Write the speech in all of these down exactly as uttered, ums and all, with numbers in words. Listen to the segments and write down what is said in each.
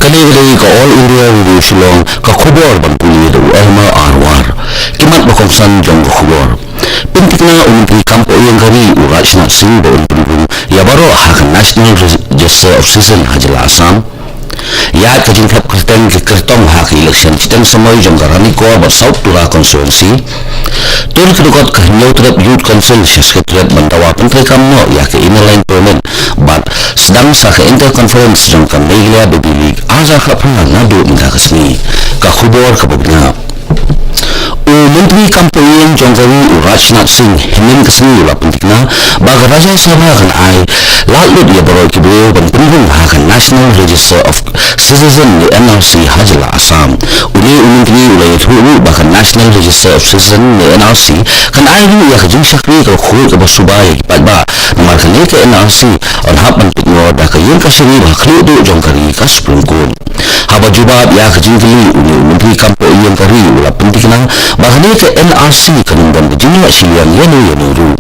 Kane ka dei ka All India Radio Shillong, ka khubor ban pule da u Elmer R War. Ki mat ba kongsan jong ka khubor. Pynthikna u Myntri Kam Poh Ïing ka ri u Rajnath Singh ba un pynrung ïa baroh ha ka National Register of Citizen ha jylla Assam. Ïa ka jingthep kyrteng ki kyrtong ha ka election shiteng samoi jong ka Ranikor bad South Tura constituency. Tur ki dkhot ka Hynñiewtrep Youth Council sha Secretariat ban dawa pyntreikam noh ïa ka Inner Line Permit bad sdang sa ka Inter Conference jong ka Meghalaya Baby League ar hajar khatphra naduh mynta ka sngi. Ka khubor kaba bniah. U Myntri Kam Poh Ïing jong ka ri u Rajnath Singh hynnin ka sngi u la pynthikna ba ka Rajya Sabha kan ai lad lut ïa baroh ki briew ban pynrung ha ka National Register of Citizen ne N R C ha jylla Assam. Une u Myntri u la ïathuh ruh ba ka National Register of Citizen ne N R C kan ai ruh ïa ka jingshakri kaba khuid kaba suba ïa ki paidbah. Namar kane ka N R C yn hap ban pynrung da ka ïing kashari ba khlieh duh jong ka ri, ka Supreme Court. Haba jubab ïa ka jingkylli, une u Myntri Kam Poh Ïing ka ri u la pynthikna ba kane ka N R C kan ym don ka jingïoh shiliang ïano ïano ruh.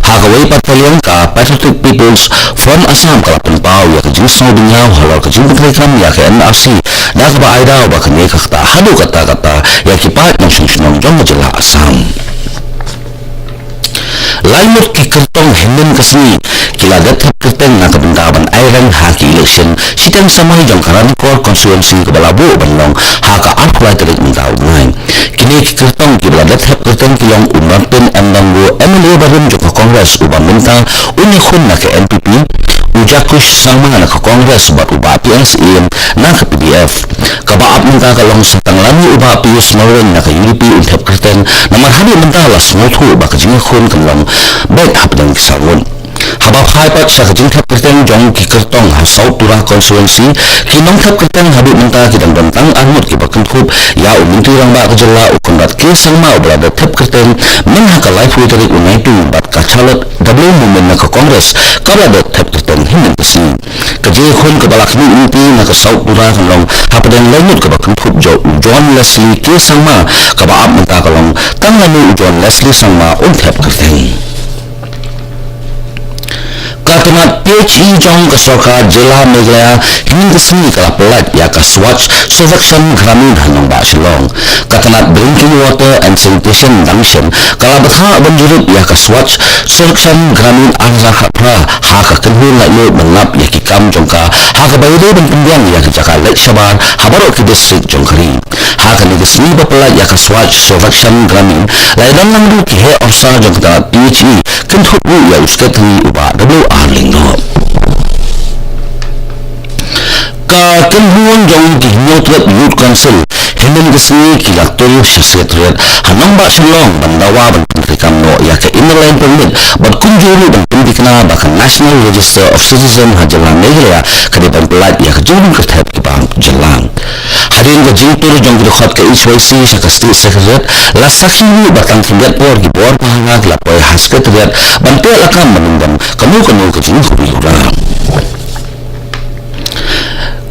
Ha kawei pat ka liang, ka Patriotic People's Front Assam ka la pynpaw ïa ka jingsngewbynñiaw halor ka jingpyntreikam ïa ka N R C, da kaba ai daw ba kane ka ktah haduh katta katta ïa ki paid nongshong shnong jong ka jylla Assam. Lai ngut ki kyrtong hynnin ka sngi ki la dep thep kyrteng na ka bynta ban aireng ha ki election shiteng samoi jong ka Ranikor constituency kaba la buh ban long ha ka arphew lai tarik mynta u bnai. Kine ki kyrtong kiba la dep thep kyrteng ki long u Martin M Dangu, M L A barim jong ka Congress uba mynta un ïakhun na ka N P P, u Jakush Sangma na ka Congress bad u Bah P S Syiem na ka P D F. Kaba ap mynta ka long sa tang lane u Bah Pius Marwein na ka U D P un thep kyrteng, namar haduh mynta la sngewthuh ba ka jingïakhun kan long beit hapdeng ki saw ngut. Haba phai pat sha ka jingthep kyrteng jong ki kyrtong ha South Tura constituency, ki nongthep kyrteng haduh mynta ki dang don tang ar ngut kiba kynthup ïa u Myntri Rangbah ka jylla u Conrad K Sangma uba la dep thep kyrteng myn ha ka laiphew tarik u Naitung bad ka Charlotte W Momin na ka Congress kaba la dep thep kyrteng hynnin ka sngi. Ka jingïakhun kaba la khmih lynti na ka South Tura kan long hapdeng lai ngut kaba kynthup jong u John Leslie K Sangma, kaba ap mynta ka long tang lane u John Leslie Sangma un thep kyrteng. Ka tnat P H E jong ka sorkar jylla Meghalaya hynnin ka sngi ka la pyllait ïa ka Swachh Survekshan Gramin ha nongbah Shillong. Ka tnat Drinking Water and Sanitation dang shen ka la bthah ban jurip ïa ka Swachh Survekshan Gramin ar hajar khatphra ha ka kynhun laitluid ban lap ïa ki kam jong ka, ha kaba ïadei ban pynbiang ïa ka jaka leit shabar ha baroh ki district jong ka ri. Ha kane ka sngi ba pyllait ïa ka Swachh Survekshan Gramin, la ïadon lang ruh ki heh orsar jong ka tnat P H E, kynthup ruh ïa u Secretary u Bah W R Lyngdoh. Ka kynhun jong ki Hynñiewtrep Youth Council hynnin ka sngi ki la tur sha Secretariat ha nongbah Shillong ban dawa ban pyntreikam noh ïa ka Inner Line Permit bad kumjuh ruh ban pynthikna ba ka National Register of Citizen ha jylla Meghalaya ka dei ban pyllait ïa ka jingrung kyrthep ki bang jylla. Hadien ka jingtur jong ki dkhot ka H Y C sha ka State Secretariat, la sakhi ruh ba tang khyndiat por ki bor pahara ki la poi ha Secretariat ban teh lakam ban ym don kano kano ka jingkhuslai.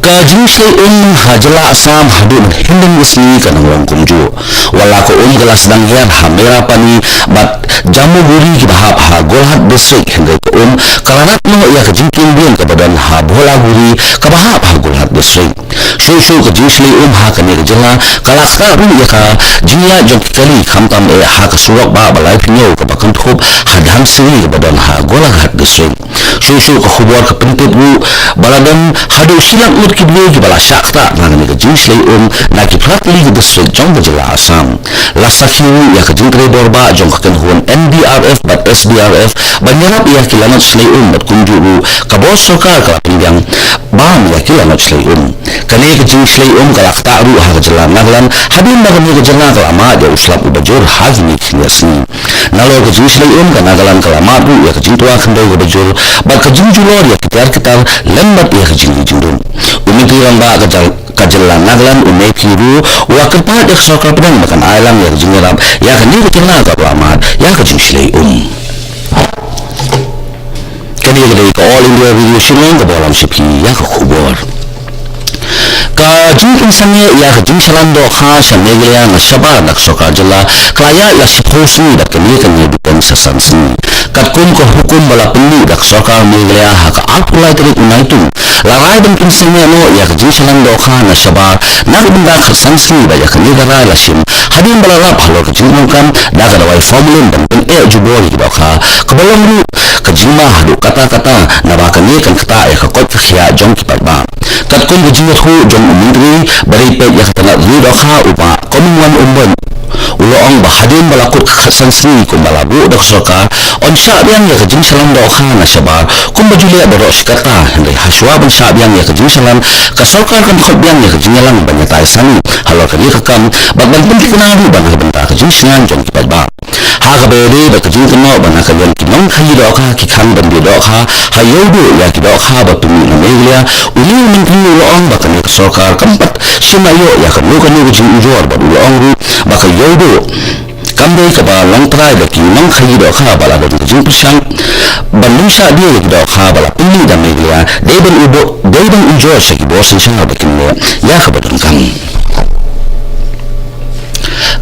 Ka jingshlei um ha jylla Assam haduh mynhynnin ka sngi ka nang long kumjuh. Wat la ka um ka la sdang hiar ha Merapani bad Jamaguri kiba hap ha Golaghat District, hynrei ka um ka la rap noh ïa ka jingkieng bieng kaba don ha Bholaguri kaba hap ha Golaghat District. Shuh shuh ka jingshlei um ha kane ka jylla ka la ktah ruh ïa ka jingïaid jong ki kali, khamtam eh ha ka surok bah ba laiphew hynñiew kaba kynthup ha Dhansiri kaba don ha Golaghat District. Shuh shuh ka khubor ka pyntip ruh ba la don haduh shi lak ngut ki briew kiba la shah ktah na kane ka jingshlei um na ki phra tylli ki district jong ka jylla Assam. La sakhi ruh ïa ka jingtrei bor bah jong ka kynhun N D R F bad S D R F ban ïarap ïa ki lanot shlei um bad kumjuh ruh ka bor sorkar ka la pynbiang bam ïa ki lanot shlei um. Kane ka jingshlei um ka la ktah ruh ha ka jylla Nagaland, hadien ba kane ka jylla ka la mad ïa u slap uba jur ha kine ki khyndiat sngi. Nalor ka jingshlei um, ka Nagaland ka la mad ruh ïa ka jingtwa khyndew kaba jur bad ka jingjulor ïa ki tiar ki tar lem bad ïa ka jingri jingdum. U Myntri Rangbah ka jyl-, ka jylla Nagaland, u Neiphiu Rio, u la kyrpad ïa ka sorkar pdeng ba kan ai lang ïa ka jingïarap ïa kane ka jylla kaba la mad ïa ka jingshlei um. Kane ka dei ka All India Radio Shillong kaba lam sha phi ïa ka khubor. Ka jingpynsangeh ïa ka jingshalan dohkha sha Meghalaya na shabar na ka sorkar jylla ka la ïaid la shiphew sngi bad kane kan ïa depend sa san sngi. Katkum ka hukum ba la pynmih da ka sorkar Meghalaya ha ka arphew lai tarik u Naitung, la rai ban pynsangeh noh ïa ka jingshlan dohkha na shabar na ka bynta khatsan sngi bad ïa kane ka rai la shim hadien ba la lap halor ka jingdonkam da ka dawai formalin ban pyneh jubor ïa ki dohkha, kaba long ruh ka jingma haduh katta katta naba kane kan ktah ïa ka koit ka khiah jong ki paidbah. Katkum ka jingïathuh jong u Myntri ba dei peit ïa ka tnat ri dohkha, u Bah Comingone Ymbon, u la ong ba hadien ba la kut ka khatsan sngi kumba la buh da ka sorkar, yn shah biang ïa ka jingshlan dohkha na shabar kumba ju leh baroh shi katta, hynrei hashwa ban shah biang ïa ka jingshlan, ka sorkar kan khot biang ïa ka jingïalang ban ïatai sani halor kane ka kam bad ban pynthikna ruh ba na ka bynta ka jingshngaiñ jong ki paidbah. Ha kaba ïadei bad ka jingkynnoh ba na ka liang ki nongkhaïi dohkha ki khang ban die dohkha ha ïew duh ïa ki dohkha ba pynmih na Meghalaya, une u Myntri u la ong ba kane ka sorkar kam pat shim ïoh ïa kano kano ka jingujor bad u la ong ruh ba ka ïew duh kam dei kaba long trai da ki nongkhaïi dohkha bad la don ka jingpyrshang ban nym shah die ïa ki dohkha ba la pynmih da Meghalaya, dei ban u bo-, dei ban ujor sha ki bor synshar ba kin leh ïa kaba donkam.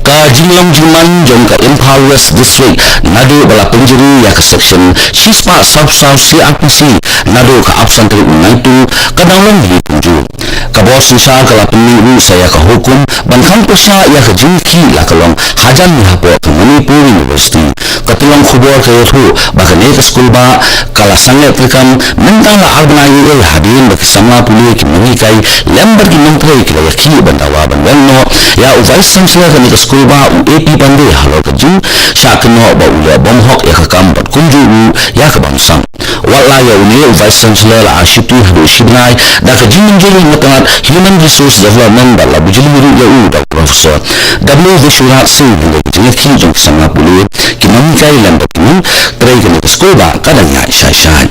Ka jinglong jingman jong ka Imphal West District naduh ba la pynjri ïa ka Section shispah saw saw C R P C naduh ka arphew san tarik u Naitung ka dang long hi kumjuh. Ka bor synshar ka la pynmih ruh sa ïa ka hukum ban khang pyrshah ïa ka jingkhih la ka long hajan ne hapoh ka Manipur University. Ka tyllong khubor ka ïathuh ba kane ka skulbah ka la sangeh treikam mynta la ar bnai ei ei hadien ba ki samla pule, ki nonghikai lem bad ki nongtrei ki la ïakhih ban dawa ban weng noh ïa u Vice Chancellor kane ka skulbah, u A P Pandey, halor ka jingshah kynnoh ba u leh bym hok ïa ka kam bad kumjuh ruh ïa ka bamsap. Wat la ïa une, u Vice Chancellor la ai shuti haduh shi bnai da ka jingmynjur na ka tnat Human Resource Development bad la bujli ruh ïa u da u Professor W Vishwanath Singh hynrei ka jingïakhih jong ki samla pule, ki nonghikai lem bad ki nongtrei kane ka skulbah ka dang ïaid shai shai.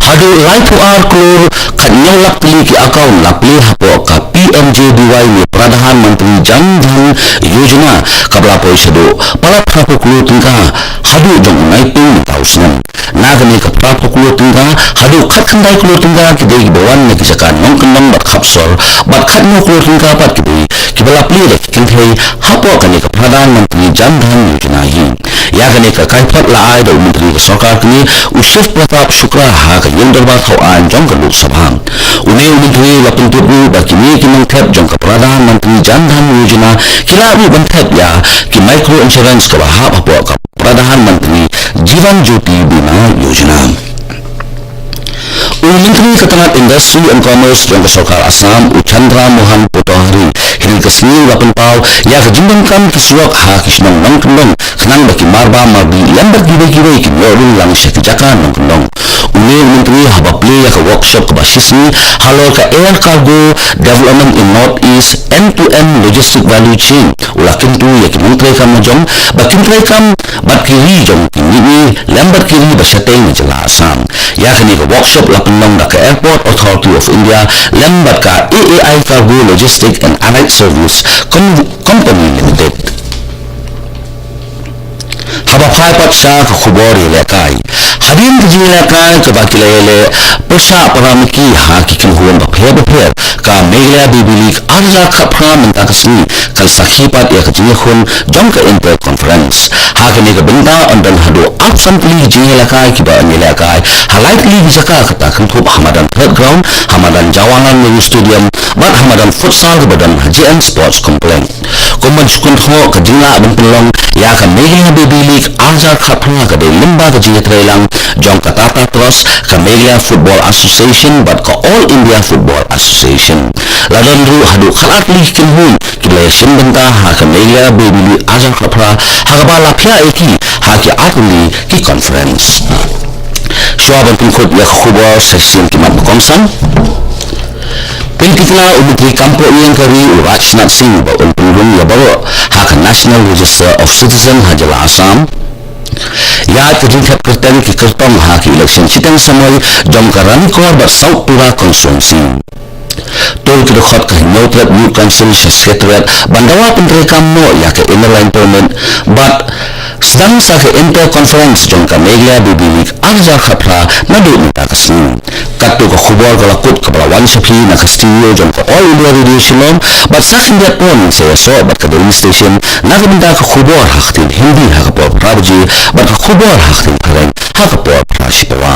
Haduh laiphew ar klur khathynñiew lak tylli ki account la plie hapoh ka P M J D Y ne Pradhan Mantri Jan Dhan Yojana, kaba la poi shaduh palat phra phew klur tyngka haduh jong u Naitung mynta u snem. Na kane ka phra phew klur tyngka haduh khatkhyndai klur tyngka ki dei kiba wan na ki jaka nongkyndong bad khapsor, bad khatnoh klur tyngka pat ki dei kiba la plie da ki kynthei hapoh kane ka Pradhan Mantri Jan Dhan Yojana hi. Ïa kane ka kaiphod la ai da u Myntri ka sorkar kmie, u Shiv Pratap Shukla, ha ka ïing dorbar thaw aiñ jong ka Lok Sabha. Une u Myntri u la pyntip ruh ba kine ki nongthep jong ka Pradhan Mantri Jan Dhan Yojana ki lah ruh ban thep ïa ki micro insurance kaba hap hapoh ka Pradhan Mantri Jeevan Jyoti Bima Yojana. U Myntri ka tnat Industry and Commerce jong ka sorkar Assam, u Chandra Mohan Potohari, hynne ka sngi u la pynpaw ïa ka jingdonkam ki surok ha ki shnong nongkyndong khnang ba ki marbam marbih lem bad kiwei kiwei kin ïoh rung lang sha ki jaka nongkyndong. Une u Myntri haba plie ïa ka workshop kaba shisngi halor ka Air Cargo Development in North East End to End Logistic Value Chain, u la kyntu ïa ki nongtrei kam la jong ba kin trei kam bad ki ri jong ki mihngi lem bad ki ri ba shatei na jylla Assam. Ïa kane ka workshop la pynlong da ka Airport Authority of India lem bad ka A A I Cargo Logistic and Allied Service Com-, Company Limited. Haba phai pat sha ka khubor ïalehkai. Hadien ka jingïalehkai kaba ki la ïaleh pyrshah para miki ha ki kynhun bapher bapher, ka Meghalaya Baby League ar hajar khatphra mynta ka sngi kan sakhi pat ïa ka jingïakhun jong ka Inter Conference. Ha kane ka bynta yn don haduh arphew san tylli ki jingïalehkai kiba yn ïalehkai ha lai tylli ki jaka, kata kynthup ha madan Third Ground, ha madan Jawaharlal Nehru Stadium bad ha madan futsal kaba don ha J N Sports Complex. Kum ban shu kynthoh ka jinglah ban pynlong ïa ka Meghalaya Baby League ar hajar khatphra, ka dei lyngba ka jingïatreilang jong ka Tata Trust, ka Meghalaya Football Association bad ka All India Football Association. La don ruh haduh khatar tylli ki kynhun kiba la ïashim bynta ha ka Meghalaya Baby League ar hajar khatphra, ha kaba la phiah ïa ki ha ki artylli ki conference. Shuwa ban pynkut ïa ka khubor, sa shisien ki mat ba kongsan. Pynthikna u Myntri kam poh ïing ka ri u Rajnath Singh ba un pynrung ïa baroh ha ka National Register of Citizen ha jylla Assam. Ïa ka jingthep kyrteng ki kyrtong ha ki election shiteng samoi jong ka Ranikor bad South Tura constituency. Tul ki dkhot ka Hynñiewtrep Youth Council sha Secretariat ban dawa pyntreikam noh ïa ka Inner Line Permit bad sdang sa ka Inter Conference jong ka Meghalaya Baby League ar hajar khatphra naduh mynta ka sngi. Katto ka khubor ka la kut kaba la wan sha phi na ka studio jong ka All India Radio Shillong, bad sa khyndiat por ngin sa ïasoh bad ka Delhi Station na ka bynta ka khubor ha ka ktien Hindi ha ka por phra baje, bad ka khubor ha ka ktien Phareng ha ka por phra shi por.